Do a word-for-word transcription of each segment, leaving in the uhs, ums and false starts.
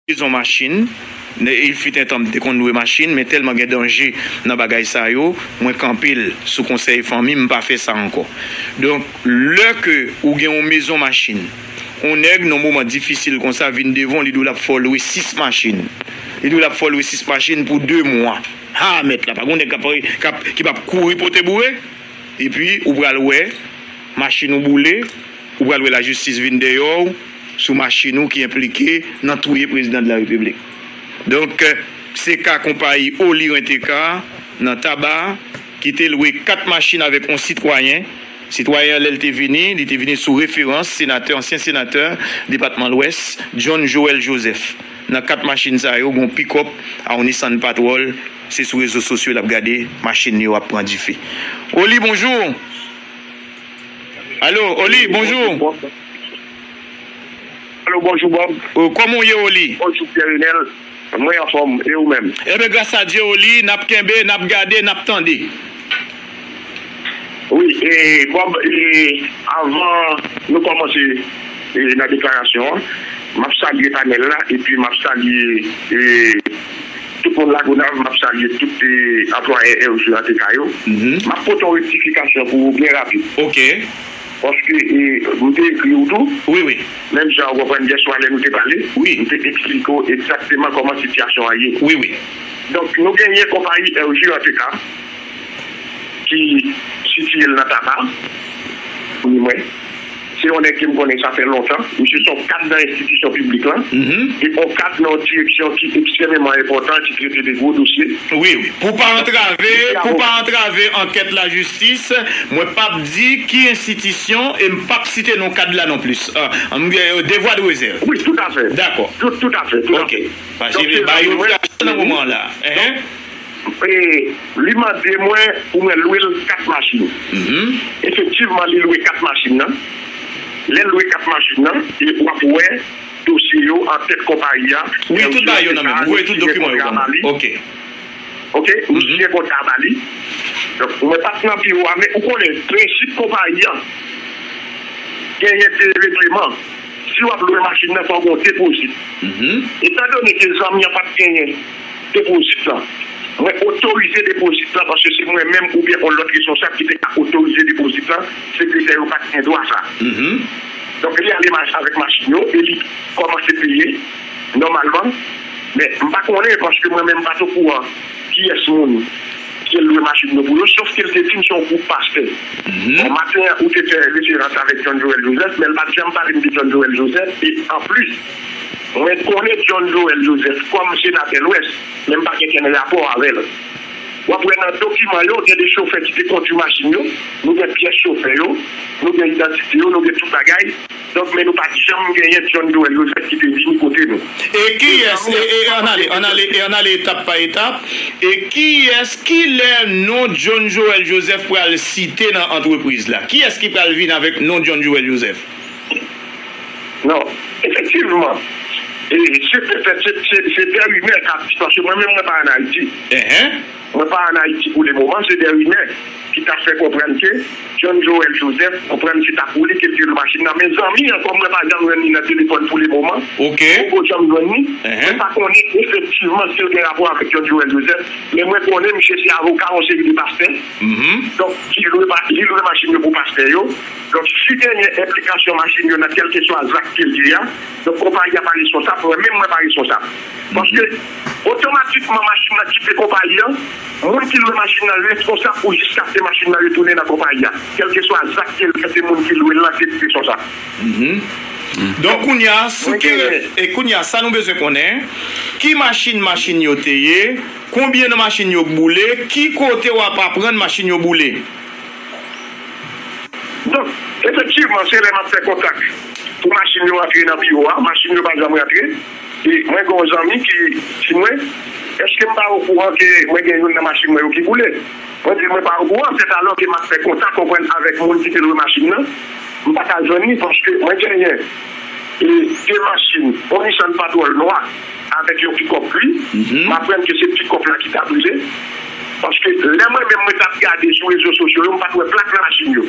mezon machin. Ne- Il fut un temps, m te konn lwe machin, men tèlman gen danje nan bagay sa yo, mwen kanpe l sou konsèy fanmi m, m pa fè sa ankò. Donk, lè ke ou gen yon mezon machin, yon nèg, nan moman difisil konsa, vin devan w, li di w l ap fè w lwe sis machin. Li di w l ap fè w lwe sis machin pou de mwa. Ha, mèt la, pa gen yon nèg k ap, k ap, ki p ap kouri pote boure. Epi, ou pral wè, machin ou boule, ou pral wè lajistis vin dèyè w sou machin ou ki enplike nan touye prezidan de la repiblik. Donk, se ka konpayi Oli Renteka nan Taba ki te lwe kat machin avèk yon sitwayen. Sitwayen an, lè l te vini, li te vini sou referans senatè, ansyen senatè depatman Lwès, John Joël Joseph. Nan kat machin sa yo, gen yon pikòp a yon Nissan Patrol. Se sou rezo sosyo l ap gade machin yo ap pran dife. Oli, bonjou. Alo, Oli, bonjou. Alo, bonjou, Bob. O, kòman w ye, Oli? Bonjou, Pierre Renel. Mwen anfòm, e ou menm? Ebyen, gras a Dye, Oli, n ap kenbe, n ap gade, n ap tande. Wi, e, Bob, e, avan nou kòmanse, e, nan deklarasyon an, m ap salye panèl la, epi m ap salye, e, tout moun Lagonav, m ap salye tout, e, anplwayè R J A T K yo. M ap pote yon rektifikasyon pou ou byen rapid. Ok. Paske, e, m te ekri w tou. Wi, wi. Menm jan ou konprann yèswa lè nou te pale, wi, m te eksplike w egzakteman kòman sitiyasyon an ye. Wi, wi. Donk, nou genyen konpayi R J A T K ki sitiye l nan Taba, ni mwen. Se yon nèg ke m konnen sa fè lontan. Misye se yon kad nan enstitisyon piblik lan. E yon kad nan yon direksyon ki ekstrèmeman enpòtan, ki trete de gwo dosye. Wi, wi. Pou pa antrave, pou pa antrave ankèt lajistis, mwen p ap di ki enstitisyon e m p ap site non kad la non plis. Ah, m gen devwa de rezèv. Wi, toutafè. Dakò. Tout, toutafè, toutafè. Ok. Paske ba yo nan moman la. Enhen. E, li mande mwen pou mwen lwe l kat machin. Efektivman, li lwe kat machin nan. Lè l lwe kat machin nan, e w ap wè dosye yo an tèt konpayi a. Wi, tout bagay yo nan men m. Ou voye tout dokiman yo ban mwen. Ok. Ok, nou siyen kontra ba li. Donk, mwen pa t nan biwo a, men ou konnen, prensip konpayi a, genyen de regleman. Si w ap lwe machin nan, fò w gen yon depozit. Etandone ke zanmi an pa t genyen depozit lan, mwen otorize depozit lan, paske se mwen menm oubyen yon lòt responsab ki te ka otorize depozit lan, sekretè yo pa t gen dwa sa. Donk, li ale mach-, avèk machin yo e li kòmanse peye nòmalman. Men, m pa konnen, paske mwen menm m pa t okouran kiyès moun ke l lwe machin yo pou yo, sof ke l te di m se yon gwoup pastè. Bon, maten an, ou te fè referans avèk John Joël Joseph, men l pa t janm pale m de John Joël Joseph. E anplis, mwen konnen John Joël Joseph kòm senatè Lwès, men m pa gen kenn rapò avè l. W ap wè nan dokiman yo, gen de chofè ki te kondui machin yo, nou gen pyès chofè yo, nou gen idantite yo, nou gen tout bagay. Donk, men nou pa t janm genyen John Joël Joseph ki te vini kote nou. E kiyès, e, e, ann ale, ann ale, e ann ale etap pa etap. E kiyès, kilè non John Joël Joseph pral site nan antrepriz la? Kiyès ki pral vin avèk non John Joël Joseph? Non, efektivman. E se petèt, se, se, se de rimè k ap di, paske mwen menm, mwen pa ann Ayiti. Enhen. Mwen pa ann Ayiti pou le moman, se de rimè ki ta fè konprann ke John Joël Joseph, konprann se ta pou li ke l te lwe machin nan. Men zanmi an, kòm mwen pa janm jwenn li nan telefòn pou le moman, ok, m poko janm jwenn li, enhen, mwen pa konnen efektivman si l gen rapò avèk John Joël Joseph, men mwen konnen misye se avoka yon seri de pastè. Donk, ki lwe pa-, li lwe machin yo pou pastè yo. Donk, si genyen enplikasyon machin yo nan kèlkeswa zak ke l ye a, donk, konpayi a pa responsab, mwen menm mwen pa responsab. Paske, otomatikman, machin nan kite konpayi an, moun ki lwe machin nan responsab pou jiskaske machin nan retounen nan konpayi a. Kèlkeswa zak ke l fè, se moun ki lwe l lan ki responsab. Donk, kounye a, sou ki ref-, e kounye a, sa nou bezwen konnen, ki machin machin yo te ye, konbyen nan machin yo k boule, ki kote w ap aprann machin yo boule? Donk, efektivman, se lè m ap fè kontak pou machin yo rantre nan biwo a, machin yo pa janm rantre. E mwen gen yon zanmi ki di mwen, èske m pa okouran ke mwen gen youn nan machin mwen yo ki boule? Mwen di l mwen pa okouran, sètalò ke m ap fè kontak, konprann, avèk moun ki te lwe machin nan, m pa ka jwenn li paske mwen genyen, e, de machin, yon Nissan Patrol nwa avèk yon pikòp gri. M aprann ke se pikòp la ki ta brile. Paske lè mwen menm mwen t ap gade sou rezo sosyo yo, m pa t wè plak nan machin yo.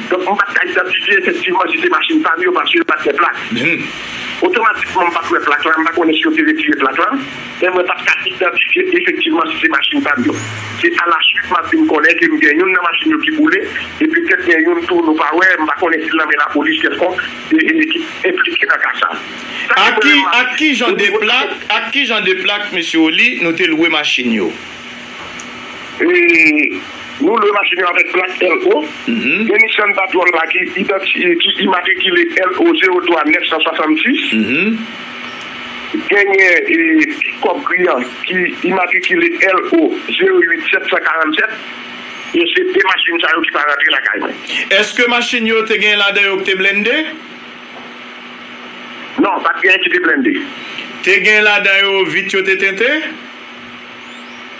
Donk, m pa t ka idantifye efektivman si se machin pa m yo paske yo pa t gen plak. Otomatikman, m pa t wè plak la, m pa konnen si yo te retire plak la, men mwen pa t ka idantifye efektivman si se machin pa m yo. Se alaswit m ap vin konnen ke m gen youn nan machin yo ki boule, e petèt gen youn tou nou pa wè, m pa konnen si l nan men lapolis kèlkonk, e, e, ki enplike nan ka sa. Sa ki Ak ki, premye ak ki jan de plak, ak ki jan de plak, mesye Oli, nou te lwe machin yo? E, nou lwe machin yo avèk plak L O. Gen Nissan Patrol la ki idanti-, ki imatrikile L O zewo twa nèf san swasannsis. Genyen, e, pikòp Grian ki imatrikile L O zewo uit sèt san karannsèt. E se de machin sa yo ki pa rantre lakay mwen. Èske machin yo te gen ladan yo ki te blende? Non, pa t gen ki te blende. Te gen ladan yo vit yo te tente?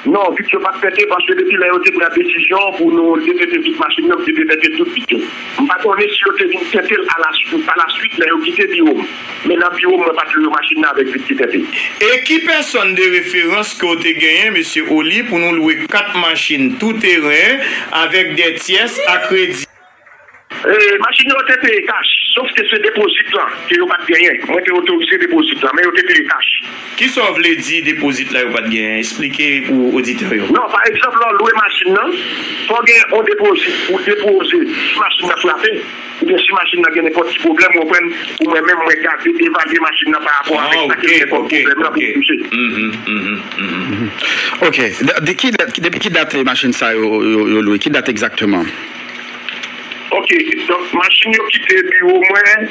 Non, vit yo pa t tente, paske depi lè yo te pran desizyon pou nou detente tout machin yo, m te detente tout vit yo. M pa konnen si yo te vin tente l alaswit, pa laswit lè yo kite biwo m. Men nan biwo m, mwen pa t lwe machin nan avèk vit ki tente. E ki pèsòn de referans ke w te genyen, mesye Oli, pou nou lwe kat machin tou teren avèk de tyès a kredi? E, machin yo te peye kach, sof ke se depozit lan ke yo pa t genyen. Mwen te otorize depozit lan, men yo te peye kach. Kisa w vle di depozit la yo pa t genyen? Eksplike pou oditè yo. Non, pa egzanp, lè w lwe machin nan, fò w gen yon depozit pou depoze si machin nan frape, oubyen si machin nan gen nenpòt ti pwoblèm, ou konprann, pou mwen menm, mwen gade, evalye machin nan pa rapò avèk sa ke gen kòm pwoblèm nan pou m touche. Ok. De, de ki dat, depi ki dat machin sa yo, yo, yo lwe? Ki dat egzakteman? Ok, donk, machin yo kite biwo mwen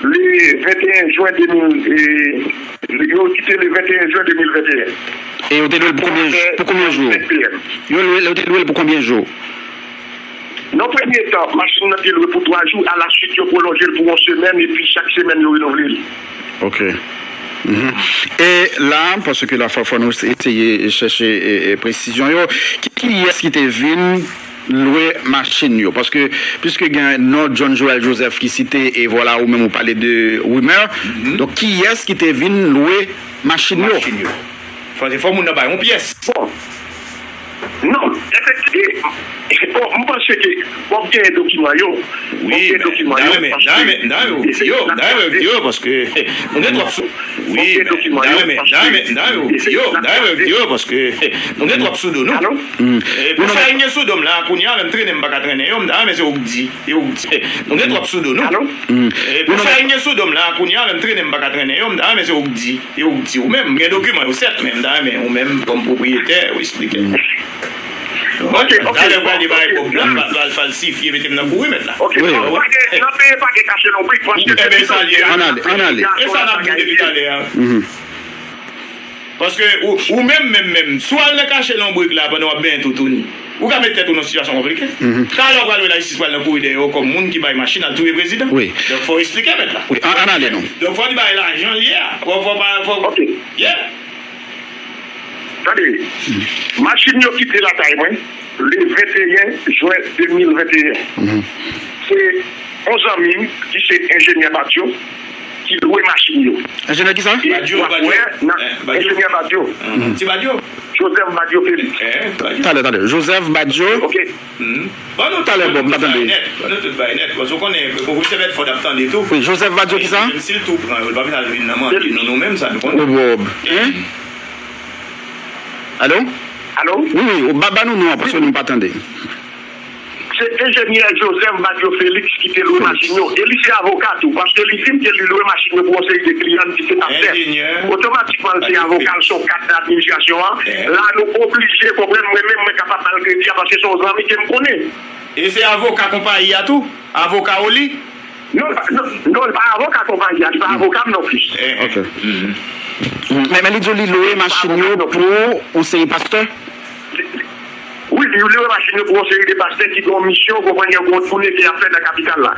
le venteyen jen de mil, e, yo kite le venteyen jen de mil venteyen. E yo te lwe l pou konbyen, pou konbyen jou? Yo lwe, yo te lwe l pou konbyen jou? Nan premye tan, machin nan te lwe pou twa jou, alaswit yo pwolonje l pou yon semèn, epi chak semèn yo renouvle l. Ok. E la, paske la fò, fò nou eseye chèche, e, e, presizyon yo. Ki, kiyès ki te vin lwe machin yo? Paske, piske gen non John Joel Joseph ki site, e vwala ou menm ou pale de rimè. Donk, kiyès ki te vin lwe machin yo? Machin yo. Fò, fò moun nan bay yon pyès. Bon. Non, efektivman, bon, m panse ke, bon, m genyen dokiman yo. Wi, m genyen dokiman yo, paske yo, m ta renmen di yo, paske nou gen twòp sou. Wi, m ta renmen, m ta renmen di yo, m ta renmen di yo, paske nou gen twòp sou do nou. Alo? E, pou sa yo gen sou do m la, kounye a, menm trennen m pa ka trennen yo, m ta renmen se ou k di, se ou k di. Nou gen twòp sou do nou. Alo? E, pou sa yo gen sou do m la, kounye a, menm trennen m pa ka trennen yo, m ta renmen se ou k di. E ou di ou menm, gen dokiman yo sèt, men m ta renmen ou menm kòm pwopriyetè, ou eksplike m. Ok, ok. Talè ou pral debake Bob la, fal, fal falsifye, mete m nan kouri mèt la. Ok, non, pa gen, nan peyi pa gen kache lonbrik, paske se pito. Ann ale, ann ale. E sa n ap di w depi talè a. Paske ou, ou menm, menm, menm, si w al nan kache lonbrik la pandan w ap benyen toutouni, ou ka met tèt ou nan sitiyasyon konplike. Talè w pral wè lajistis pral nan kouri dèyè w kòm moun ki bay machin al touye prezidan. Wi. Donk, fò w eksplike mèt la. Wi, ann, ann ale non. Donk, fò w di bagay la jan l ye a. Fò, fò pa, fò, yeah. Tande, machin yo kite lakay mwen le venteyen jen de mil venteyen. Se yon zanmi m ki se enjenyè Badio ki lwe machin yo. Enjenyè kisa? Badio, Badio. Enjenyè Badio. Ti Badio. Joseph Badio Felix. Talè, talè. Joseph Badio. Ok. Ban nou, talè, bon, m pa tande. Ban nou tout bay nèt, paske ou konnen, pwofesè Bèdfò ap tande tou. Wi, Joseph Badio kisa? Menm si l tou pran yo, l pa vin al vin nan manje nou, nou menm sa, nou konnen. Alo? Alo? Wi, wi, ba, ba nou non an, paske nou pa tande. Se enjenyè Joseph Badio Felix ki te lwe machin yo. E li se avoka tou, paske li di m ke li lwe machin yo pou yon seri de kliyan ki se pastè. Otomatikman, l se avoka, l se yon kad nan administrasyon an. La, nou oblije konprann, mwen menm, mwen kapab ba l kredi a, paske se yon zanmi ke m konnen. E se avoka konpayi a tou? Avoka Oli? Non, non, non, li pa avoka konpayi a, li pa avoka m non plis. Ok. Men, men li di w li lwe machin yo pou yon seri pastè? Wi, li lwe machin yo pou yon seri de pastè ki gen yon misyon, ou konprann, gen yon toune ke y ap fè nan kapital la.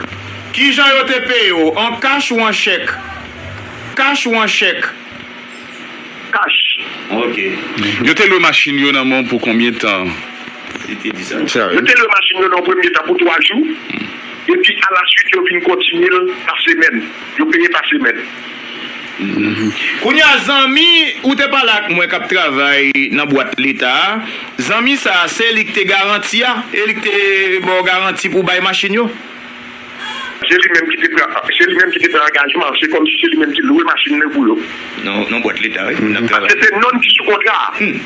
Kijan yo te peye w? An kach ou an chèk? Kach ou an chèk? Kach. Ok. Yo te lwe machin yo nan men w pou konbyen tan? Li te di sa. Yo te lwe machin yo nan yon premye tan pou twa jou. Epi alaswit, yo vin kontinye l pa semèn. Yo peye pa semèn. Kounye a, zanmi ou te pale ak mwen k ap travay nan bwat leta a, zanmi sa a, se li k te garanti a? E li k te ba w garanti pou w bay machin yo? Se li menm ki te pran, se li menm ki te pran angajman, se kòmsi se li menm ki lwe machin nan pou yo. Non, non, bwat leta, wi, moun ap travay. Paske se nonm ki sou kontra a. Hmm.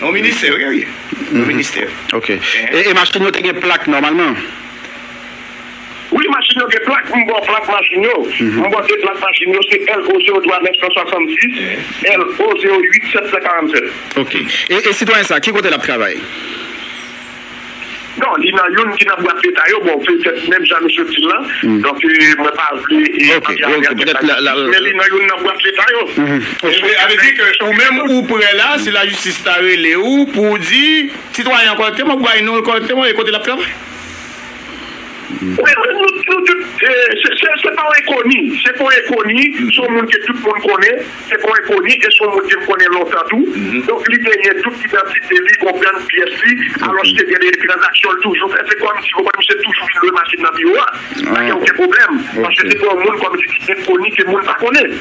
Yon ministè, wi, wi. Yon ministè. Ok. E, e machin yo te gen plak nòmalman? Wi, machin yo gen plak, m ba w plak machin yo. M ba w de plak machin yo, se L O zewo twa nèf san swasannsis, L O zewo uit sèt san karannsèt. Ok. E, e sitwayen sa, ki kote l ap travay? Non, li nan youn ki nan bwat leta yo, bon, petèt menm jan misye di l lan. Donk, e, mwen pa vle, e, antre avè l, petèt la, la, men li nan youn nan bwat leta yo. E, sa vle di ke ou menm ou prè la, si lajistis ta rele ou pou w di, sitwayen an kòrèkteman, ou bay non l kòrèkteman, e kote l ap travay? Wi, wi, nou, nou tout, e, se, se, se pa yon enkoni. Se pa yon enkoni, se yon moun ke tout moun konnen. Se pa yon enkoni, e se yon moun ke m konnen lontan tou. Donk, li genyen tout idantite li, konprann pyès li, alòske gen de tranzaksyon l toujou fè. Se kòmsi, ou konprann, misye toujou vin lwe machin nan biwo a. Pa gen okenn pwoblèm. Paske se pa yon moun kòmsi ki enkoni ke moun pa konnen.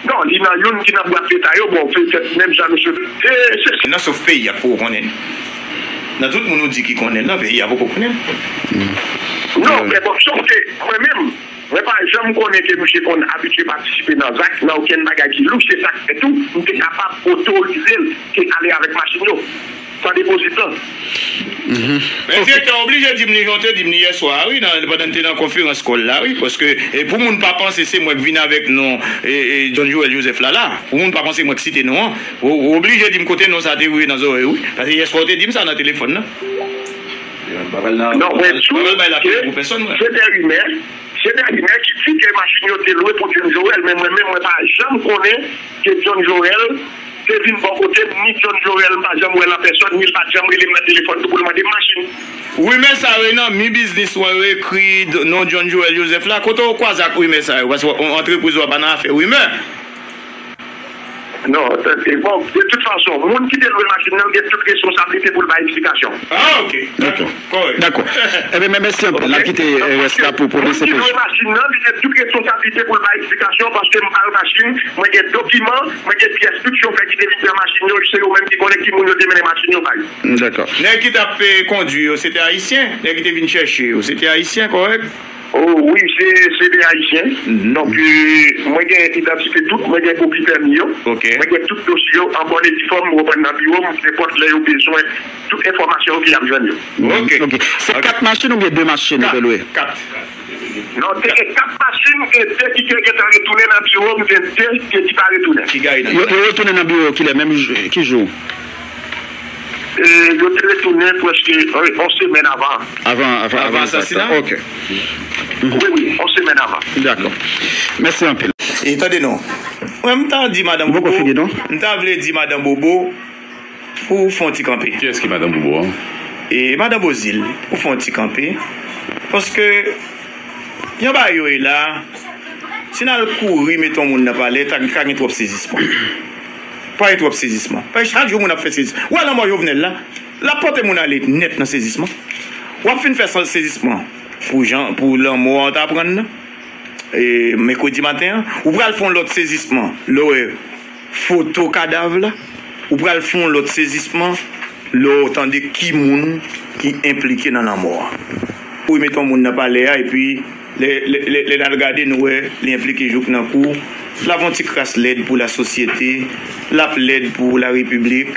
Non, li nan youn ki nan bwat leta yo, bon, petèt menm jan misye. E, se, se nan sof peyi a pou w konnen. Nan tout moun ou di ki konnen l lan, peyi a poko konnen l. Non, men bon, sof ke mwen menm, mwen pa janm konnen ke misye konn abitye patisipe nan zak, nan okenn bagay ki louch, se sa k fè tou, m te kapab otorize l ke ale avèk machin yo, san depozit lan. Men direktè oblije di m li jan w te di m li yèswa a, wi, nan, pandan n te nan konferans kòl la, wi, paske, e, pou moun pa panse se mwen k vin avèk non, e, e, John Joel Joseph la, la, pou moun pa panse mwen k site non an, ou, ou oblije di m kote non sa te rive nan zòrèy ou, wi, paske yèswa w te di m sa nan telefòn nan. Non, mwen di w ke se de rimè, se de rimè ki di ke machin yo te lwe pou John Joel, men mwen menm, mwen pa janm konnen ke John Joel te vin bò kote m, ni John Joel, m pa janm wè l an pèsòn, ni l pa t janm rele m nan telefòn tou pou l mande m machin. Rimè sa yo, nan Mi Biznis, mwen yo ekri non John Joel Joseph la. Kote w kwaze ak rimè sa yo? Paske antrepriz ou a pa nan afè rimè. Non, tande, bon, de tout fason, moun ki te lwe machin nan, l gen tout responsablite pou l bay eksplikasyon. Ah, ok. Dakò. Kòrèk. Dakò. Ebyen, men mèsi anpil. N ap kite, e, rès la pou, pou D C P J. Moun ki lwe machin nan, li gen tout responsablite pou l bay eksplikasyon, paske m pa lwe machin, mwen gen dokiman, mwen gen pyès, tout chofè ki te vin pran machin yo, se yo menm ki konnen ki moun yo te mennen machin yo bay. Dakò. Nèg ki t ap, e, kondwi yo, se te ayisyen? Nèg ki te vin chèche yo, se te ayisyen, kòrèk? Oh, wi, se, se de Ayisyen. Donk, e, mwen gen idantite tout, mwen gen kopi pèmi yo. Ok. Mwen gen tout dosye yo an bòn e di fòm, ou konprann, nan biwo m, nenpòt lè yo bezwen tout enfòmasyon yo, ki y ap jwenn yo. Ok. Ok. Se kat machin oubyen de machin ou te lwe? Kat. Non, te gen kat machin, e de ki te gentan retounen nan biwo m, gen de ki, ki pa retounen. Ki gaye nan yo, yo retounen nan biwo kilè, menm jou, ki jou? E, yo te retounen prèske, e, yon semèn avan. Avan, avan, avan asasina? Ok. Wi, wi, yon semèn avan. Dakò. Mèsi anpil. E tande non. Mwen, m ta di madan Bobo, m ta vle di madan Bobo, pou w fè yon ti kanpe. Kiyès ki madan Bobo an? E madan Bozil, pou w fè yon ti kanpe. Paske, yon bagay yo ye la, si n al kouri mete yon moun nan palè, ta ka gen twòp sezisman. Pa gen twòp sezisman. Paske chak jou moun ap fè sezisman. Ou wè lanmò Jovenel la, l ap pote moun ale nèt nan sezisman. W ap fin fè sa sezisman pou jan, pou lanmò an ta pran nan. E, mèkredi maten an, ou pral fè yon lòt sezisman. Lè w wè foto kadav la, ou pral fè yon lòt sezisman lè w tande ki moun ki enplike nan lanmò a. Ou mete yon moun nan palè a, epi lè, lè, lè, lè n al gade, nou wè li enplike jouk nan kou. L ap yon ti kras lèd pou lasosyete, l ap lèd pou larepiblik,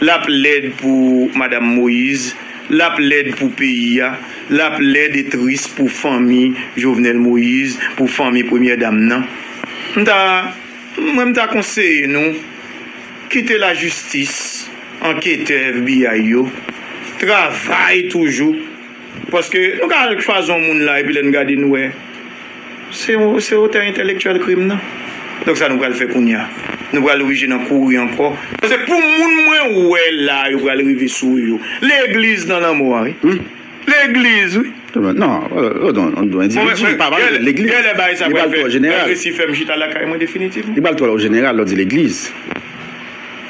l ap lèd pou Madanm Moïse, l ap lèd pou peyi a, l ap lèd e tris pou fanmi Jovenel Moïse, pou fanmi Premyè Dam nan. M ta, mwen, m ta konseye nou, kite lajistis, anketè F B I yo, travay toujou. Paske nou ka al chwazi yon moun la, epi lè n gade, nou wè, se, se otè entèlektyèl krim nan. Donk, sa nou pral fè kounye a? Nou pral oblije nan kouri ankò. Paske pou moun mwen wè la, yo pral rive sou yo. Legliz nan lanmò a, wi. Legliz, wi. Non, yon endividi, pa pale de legliz. Li pral twò jeneral. Resi fè m chita lakay mwen definitivman. Li pral twò jeneral, lè w di legliz.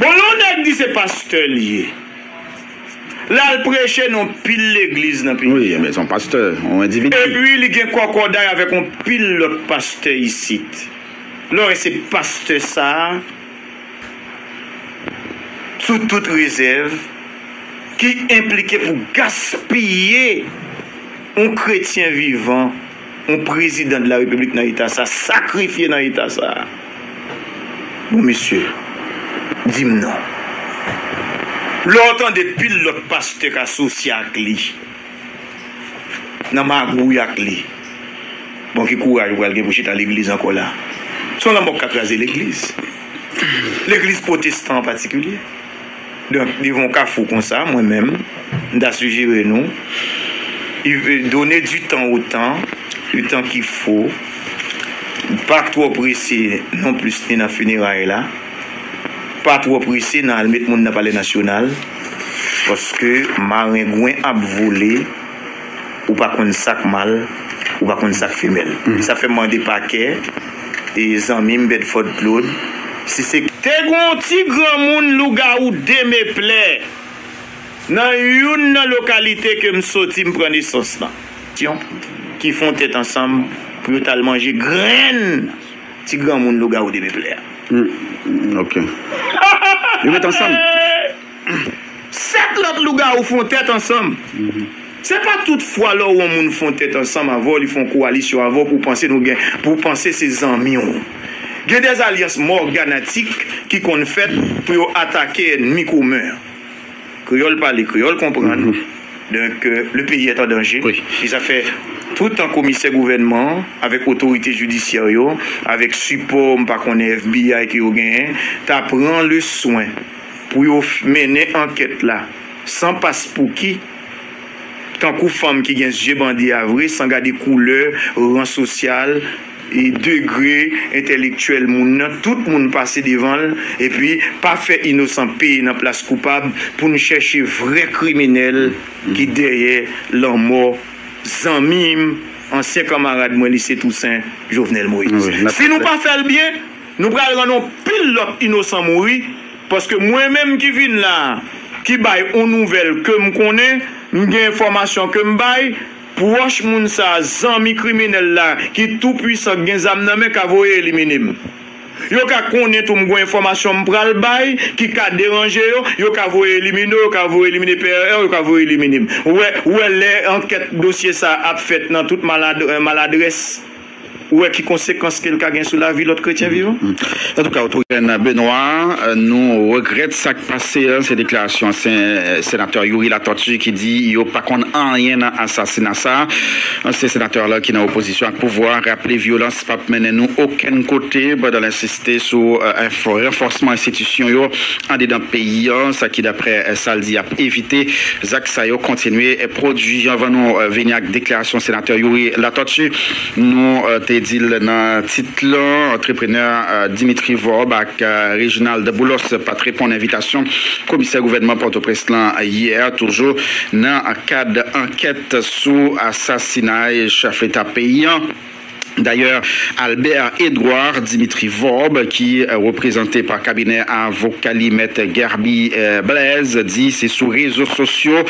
Bon, lè yon nèg di se pastè li ye, l al preche nan yon pil legliz nan peyi a. Wi, men se yon pastè, yon endividi. Epi li gen kòkòday avèk yon pil lòt pastè isit. Lè w wè se pastè sa a, sou tout rezèv, ki enplike pou gaspiye yon kretyen vivan Yon prezidan de la repiblik nan eta sa, sakrifye nan eta sa. Bon, mesye, di m non. Lè w tande pil lòt pastè k asosye ak li, nan magouy ak li, bon, ki kouraj ou pral gen pou chita legliz ankò la? Se yon lanmò k ka kraze legliz. Legliz pwotestan an patikilye. Donk, devan yon kafou konsa, mwen menm, m ta sijere nou, i- donner du temps au temps, le temps qu'il faut, pa twò prese non plis ni nan fineray la, pa twò prese nan al met moun nan Palè Nasyonal, paske marengwen ap vole, ou pa konn sa k mal, ou pa konn sa k femèl. Sa fè m mande pakè, e zanmi m Bedford Claude, si se te gen yon ti granmoun lougawou demeplè nan youn nan lokalite ke m soti, m pran nesans lan, ki fè yon tèt ansanm pou yo t al manje grenn ti granmoun lougawou demeplè a. Ok. Yo met ansanm. Sèt lòt lougawou fè yon tèt ansanm. Se pa tout fwa lè w wè yon moun fè yon tèt ansanm avè w, li fè yon kowalisyon avè w pou w panse nou gen, pou w panse se zanmi w. Gen dèzalyans mòganatik ki konn fèt pou yo atake ènmi komen an. Kreyòl pale, kreyòl konprann. Donk, le peyi èt an danje. E sa fè toutan komisè gouvènman an, avèk otorite jidisyè yo, avèk sipò, m pa konnen, FBI ke yo genyen, ta pran le swen pou yo mennen ankèt la san paspouki, tankou fanm ki gen zye bandi a vre, san gade koulè, ran sosyal, e degre entèlektyèl moun nan, tout moun pase devan l, epi pa fè inosan peye nan plas koupab pou n chèche vrè kriminèl ki dèyè lanmò zanmi m, ansyen kanmarad mwen, Lise Tousen, Jovenel Moïse. Si nou pa fè l byen, nou pral rann yon pil lòt inosan mouri, paske mwen menm ki vin la a, ki bay yon nouvèl ke m konnen, m gen enfòmasyon ke m bay, pwòch moun sa a, zanmi kriminèl la, ki tou pwisan, k gen zam nan men, ka voye elimine m. Yo ka konnen tou m gen enfòmasyon m pral bay, ki ka deranje yo, yo ka voye elimine w, yo ka voye elimine P R R, yo ka voye elimine m. Ou wè, ou wè lè ankèt dosye sa a ap fèt nan tout malad, maladrès, ou wè ki konsekans ke l ka gen sou lavi lòt kretyen vivan? Antouka, Otoryen Benoît, nou regrèt sa k pase an, se deklarasyon ansyen senatè Youri Latortue ki di yo pa konn anyen nan asasina sa a. Ansyen senatè la ki nan opozisyon ak pouvwa a raple vyolans p ap mennen nou okenn kote pandan l ensiste sou ranfòsman enstitisyon yo andedan peyi an, sa ki daprè sa l di ap evite zak sa yo kontinye pwodui. Anvan nou vini ak deklarasyon senatè Youri Latortue, nou te di l nan tit lan, antreprenè Dimitri Vorbe ak Reginald Boulos pa t reponn envitasyon komisè gouvènman Pòtoprens lan yè, toujou nan kad ankèt sou asasinay chèf leta peyi an. Dayè, Albert Edouard Dimitri Vorbe, ki reprezante pa kabinè avoka li, Mèt Guerby Blaise, di se sou rezo sosyo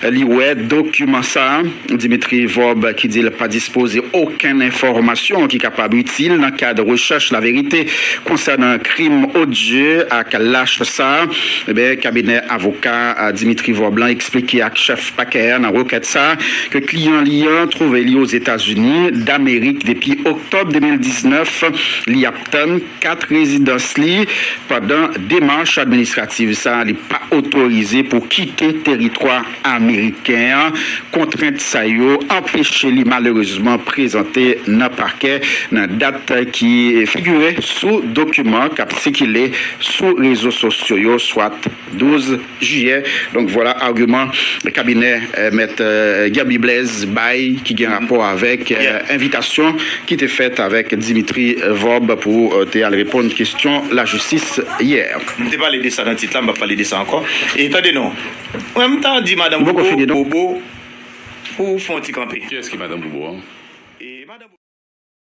li wè dokiman sa a. Dimitri Vorbe, ki di l pa dispoze okenn enfòmasyon ki kapab itil nan kad rechèch laverite konsènan krim odye ak lach sa a, ebyen, kabinè avoka Dimitri Vorbe lan eksplike ak chèf pakè a nan rekèt sa a ke kliyan li an twouve li Ozetazini Damerik depi oktòb de mil diznèf. Li ap tann kat rezidans li pandan demach administrativ sa a. Li pa otorize pou kite teritwa ameriken an. Kontrent sa yo anpeche li malerezman prezante nan pakè nan dat ki figire sou dokiman k ap sikile sou rezo sosyo yo, swat douz jiyè. Donk, vwala agiman kabinè Mèt Guerby Blaise bay ki gen rapò avèk envitasyon ki te fèt avèk Dimitri Vorbe pou te al reponn kesyon lajistis yè. M te pale de sa nan tit la, m p ap pale de sa ankò. E tande non, mwen m ta di madanm Bobo pou fè yon ti kanpe. Kiyès ki madanm Bobo an?